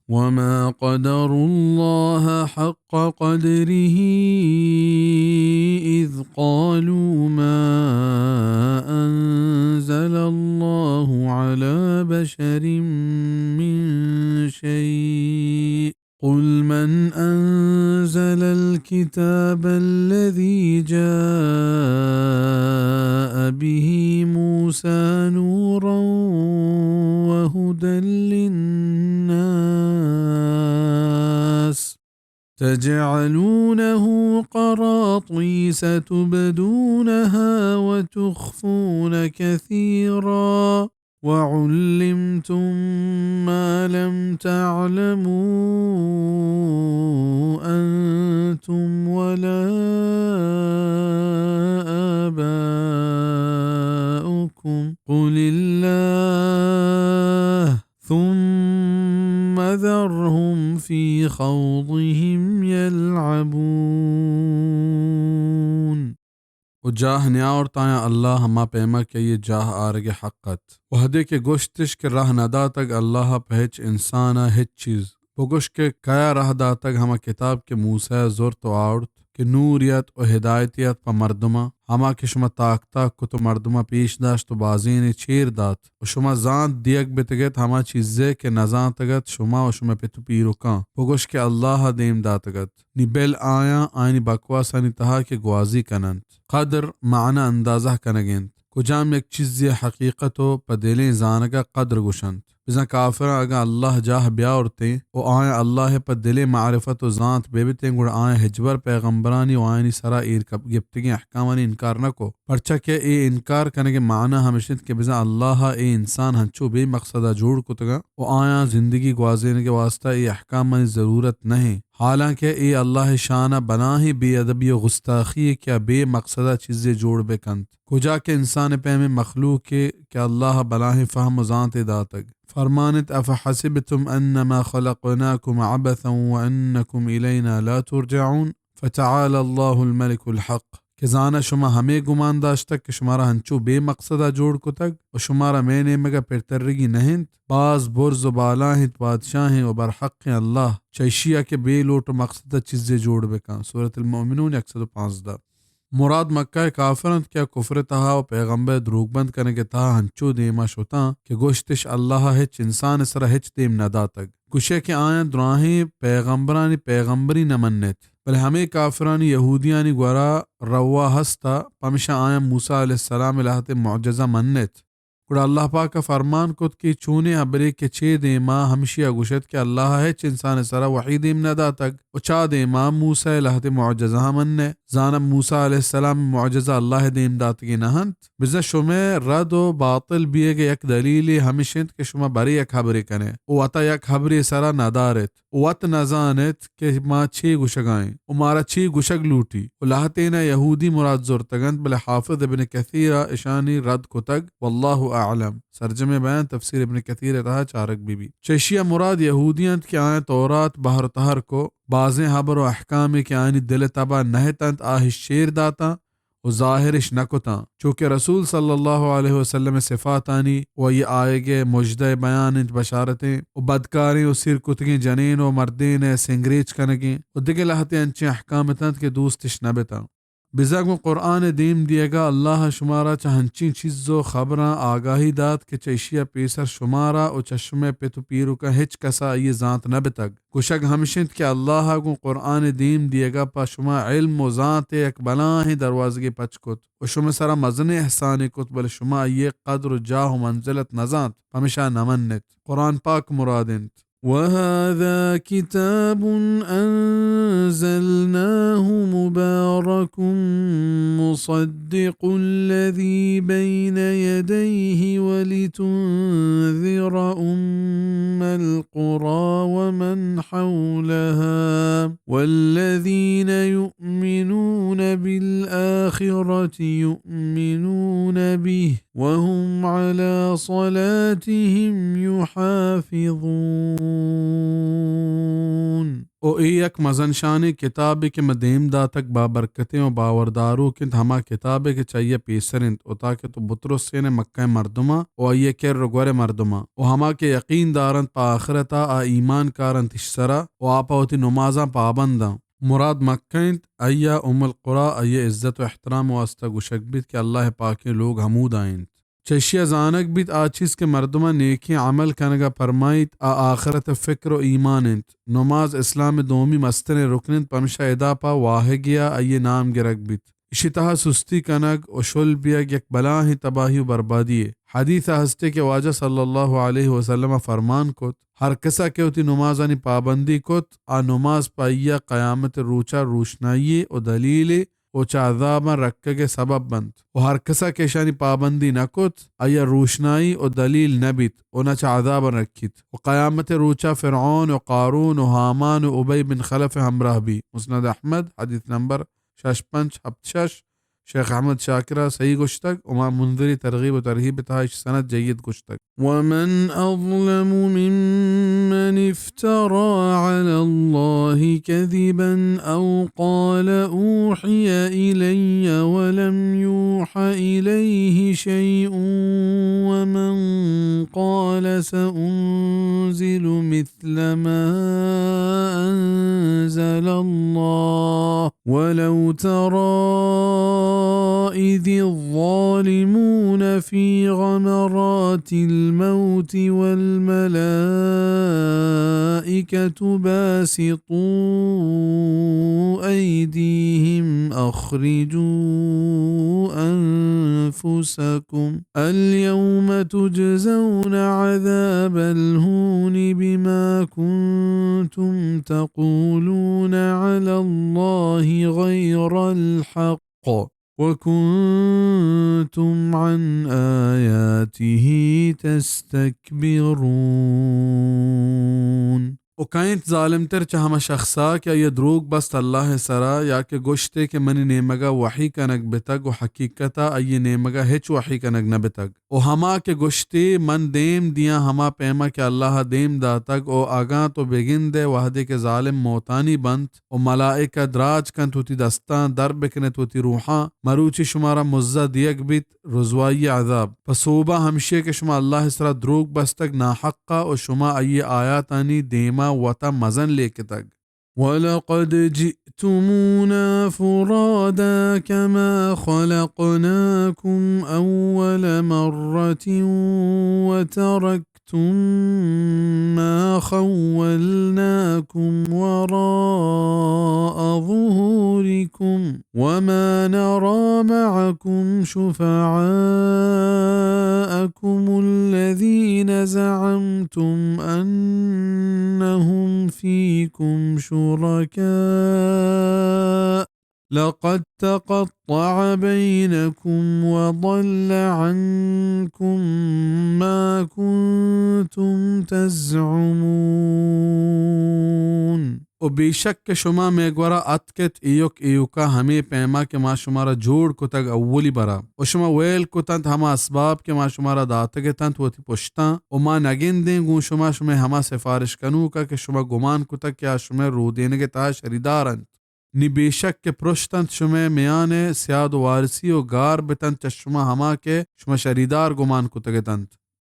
وما قدروا الله حق قدره إذ قالوا ما أنزل الله على بشر من شيء قل من أنزل الكتاب الذي جاء به موسى نورا وهدى للناس تجعلونه قراطيس تبدونها وتخفون كثيرا وعلمتم ما لم تعلموا أنتم ولا آباؤكم قل الله ثم ذرهم في خوضهم يلعبون۔ و جاہ نیاورت آیاں اللہ ہما پیما کہ آئی ء جاہ آرگ ء حق ات۔ وہدے کہ گوشتش کہ راہ نداتگ اللہ ء پہ ہچ انسان ء ہچ چیز۔ بگوش کہ کیا راہ داتگ ہما کتاب کہ موسی ء زرت و آورت کہ نوری ات و ہدایتی ات پہ مردماں، ہما کہ شما تاک تاک کت و مردماں پیش داشت و بازینے چیر دات و شما زانت دیگ بتگ ات ہما چیزے کہ نزانتگ ات شما و شمئے پت و پیرکاں۔ بگوش کہ اللہ ء دیم داتگ ات۔ نی بل آیاں آیانی بکواسانی تہا کہ گوازی کن انت۔ قدر معنی اندازہ کنگ انت۔ کجام یک چیزے ء حقیقت و پہ دلیں زانگ ء قدر گوش انت۔ بزاں کافراں اگاں اللہ جاہ بیاورتیں و آیاں اللہ ء پہ دلیں معرفت و زانت بہ بتیں، گڑا آیاں ہچبر پیغمبرانی و آیانی سرا ایر کپ-، گپتگیں احکامانی انکار نہ کو۔ پرچا کہ اے انکار کنگ ء معنی ہمش انت کہ بزاں اللہ ء اے انسان ہنچو بے مقصد ء جوڑ کتگاں و آیاں زندگی گوازینگ ء واسطہ اے احکامانی ضرورت نہ انت، حالانکہ اے اللہ ء شان ء بلاہیں بے ادبی و گستاخی یے کہ آ بے مقصد ء چیزے جوڑ بہ کنت۔ کجا کہ انسان ء پیمیں مخلوقے کہ اللہ ء بلاہیں فہم و زانتے داتگ۔ فرمان انت، افحسبتم انما خلقناکم عبثا وانکم الینا لا ترجعون؟ فتعالی اللہ الملک الحق۔ کہ زاناں شما ہمے گمان داشتگ کہ شمارا ہنچو بے مقصدا جوڑ کتگ و شمارا مئے نیمگا پر ترگی نہ انت؟ باز برز و بالا انت، بادشاہیں و برحقیں اللہ، چہ اشیا کہ بے لوٹ و مقصدا چیزے جوڑ بکن۔ سورۃ المؤمنون، یک سد و پانزدہ۔ مراد مکہ ء کافر انت کہ آ کفر ء تہا و پیغمبر ء دروگ بند کنگ ء تہا ہنچو دیما شتاں کہ گوشتش، اللہ ء ہچ انسان ء سرا ہچ دیم نہ داتگ۔ گوشئے کہ آیاں دراہیں پیغمبرانی پیغمبری نہ منت، بلے ہمے کافرانی یہودیانی گورا روا ہست ء پمشا آیاں موسی علیہ السلام ء لہتیں معجزہ منت۔ گڑا اللہ پاک ء فرمان کت کہ چونیں ہبرے کہ چے دیما ہمشی ء گوشت کہ اللہ ء ہچ انسان ء سرا وحی دیم نہ داتگ و چا دیما موسی ء لہتے معجزہاں منئے۔ زاناں موسی علیہ السلام ء معجزہ اللہ ء دیم داتگیں نہ انت؟ بزاں شمئے رد و باطل بیئگ ء یک دلیلے ہمش انت کہ شما برے یک ہبرے کنئے و وتا یک ہبرے سرا ندارت۔ وت نزانت کہ ما چے گوشگا ایں و مارا چے گوشگ لوٹی و لہتینا یہودی مراد زرتگ انت، بلے حافظ ابن کثیر ء اشانی رد کتگ، واللہ اعلم۔ سرجمیں بیان تفسیر ابن کثیر ء تہا چارگ بہ بیت۔ چہ اشیا مراد یہودی انت کہ آیاں تورات بہر و تہر کو، بازیں ہبر و احکامے کہ آیانی دل ء تبا نہ اتنت، آ اش چیر داتاں و ظاہر اش نہ کتاں، چو کہ رسول صلی اللہ علیہ وسلم ء صفاتانی و آئی آیگ ء مژدہ ء بیان انت، بشارتیں و بدکاریں و سیر کتگیں جنین و مردین ء سنگریچ کنگیں و دگہ لہتے انچیں احکام اتنت کہ دوست اش نہ بتاں۔ بزاں گوں قرآن ء دیم دیگا اللہ ء شمارا چہ ہنچیں چیز و خبراں آگاہی دات کہ چہ اشیا پیسر شمارا و چہ شمئے پت و پیرکاں ہچ کسا آئی ء زانت نہ بتگ۔ گوشگ ہمش انت کہ اللہ ء گوں قرآن ء دیم دیگا پہ شما علم و زانت ء یک بلاہیں دروازگے پچ کت و شمئے سرا مزنیں احسانے کت، بلے شما آئی ء قدر و جاہ و منزلت نزانت، پمشا نہ منت۔ قرآن پاک مراد انت۔ وهذا كتاب أنزلناه مبارك مصدق الذي بين يديه ولتنذر أم القرى ومن حولها والذين يؤمنون بالآخرة يؤمنون به وهم على صلاتهم يحافظون. او اے یک مزن شانیں کتابے کہ من دیم داتگ، بابرکتیں و باورداروک انت، ہما کتابے کہ چہ آئی ءَ پیسر انت، و تاکہ تو بترسین ئے مکہ ءِ مردماں و آئی ءِ کر و گور ءِ مردماں، و ہما کہ یقین دارنت پہ آخرت ءَ، آ ایمان کارنت اش سرا، و آ پہ وتی نمازاں پابنداں۔ مراد مکہ انت، آئی ءَ ام القری، آئی ءِ عزت و احترام ءِ واسطہ گوشگ بیت کہ اللہ ءِ پاکیں لوگ ہمودا انت۔ چہ اشی ءَ زانگ بیت، آ چیز کہ مردماں نیکیں عمل کنگ ءَ پرمائیت، آ آخرت ءِ فکر و ایمان انت۔ نماز اسلام ءِ دومی مستریں رکن انت، پمشا ادا پہ واہگے ءَ آئی ءِ نام گرگ بیت۔ اشی تہا سستی کنگ و شل بیگ یک بلاہیں تباہی و بربادی یے۔ حدیث ءَ ہستے کہ واجہ صلی اللہ علیہ وسلم ءَ فرمان کت، ہر کسا کہ وتی نمازانی پابندی کت، آ نماز پہ آئی ءَ قیامت ءِ روچا روشنائی یے و دلیلے و چہ عذاباں رکگ ءِ سبب بنت، و ہر کسا کہ اشانی پابندی نہ کت، آئی ءَ روشنائی و دلیل نہ بیت و نہ چہ عذاباں رکیت۔ و قیامت ءِ روچا فرعون و قارون و ہامان و ابی بن خلف ءِ ہمراہ بی۔ مسند احمد، حدیث نمبر شش پنچ ہپت شش، شیخ احمد شاکر ءَ صحیح گوشتگ، امام منذری ترغیب و ترہیب ءِ تہا اش سند جید گوشتگ۔ ومن أظلم ممن افترى على الله كذبا أو قال أوحي إلي ولم يوح إليه شيء ومن قال سأنزل مثل ما أنزل الله ولو ترى إذ الظالمون في غمرات الموت والملائكة باسطو أيديهم أخرجوا أنفسكم اليوم تجزون عذاب الهون بما كنتم تقولون على الله غير الحق وكنتم عن آياته تستكبرون۔ و کئے انت ظالم تر چہ ہما شخصا کہ آئی ءَ دروگ بست اللہ ءِ سرا، یا کہ گوشتے کہ منی نیمگا وحی کنگ بتگ و حقیقتا آئی ءِ نیمگا ہچ وحی کنگ نہ بتگ۔ و ہما کہ گوشتے من دیم دیاں ہما پیما کہ اللہ ءَ دیم داتگ، و اگاں تو بگندئے وہدے کہ ظالم موتانی بنت، و ملائکہ دراج کنت وتی دستاں، در بکنت وتی روحاں، مروچی شمارا مزہ دیگ بیت، رزوائی عذاب۔ پہ سوبا ہمشی کہ شما اللہ ءِ سرا دروگ بستگ ناحقا، و شما آئی ءِ آیاتانی دیما وتا مزن لیکتگ۔ ولقد جئتمونا فرادا كما خلقناكم أول مرة وتركتم تركتم ما خولناكم وراء ظهوركم وما نرى معكم شفعاءكم الذين زعمتم أنهم فيكم شركاء لقد تقطع بينكم وضل عنكم ما كنتم تزعمون۔ و بے شک کہ شما مئے گورا اتکت ایوک ایوکا ہمے پیما کہ ما شمارا جوڑ کتگ اولی برا، و شما ویل کتنت ہما اسباب کہ ما شمارا داتگ اتنت وتی پشتاں، و ما نگندیں گوں شما شمئے ہما سفارش کنوکا کہ شما گمان کتگ کہ آ شمئے رودینگ ءِ تہا شریدار انت۔ نی بے شک کہ پرشت انت شمئے میان ءَ سیاد و وارثی و گار بتنت چہ شما ہما کہ شما شریدار گمان کتگ اتنت۔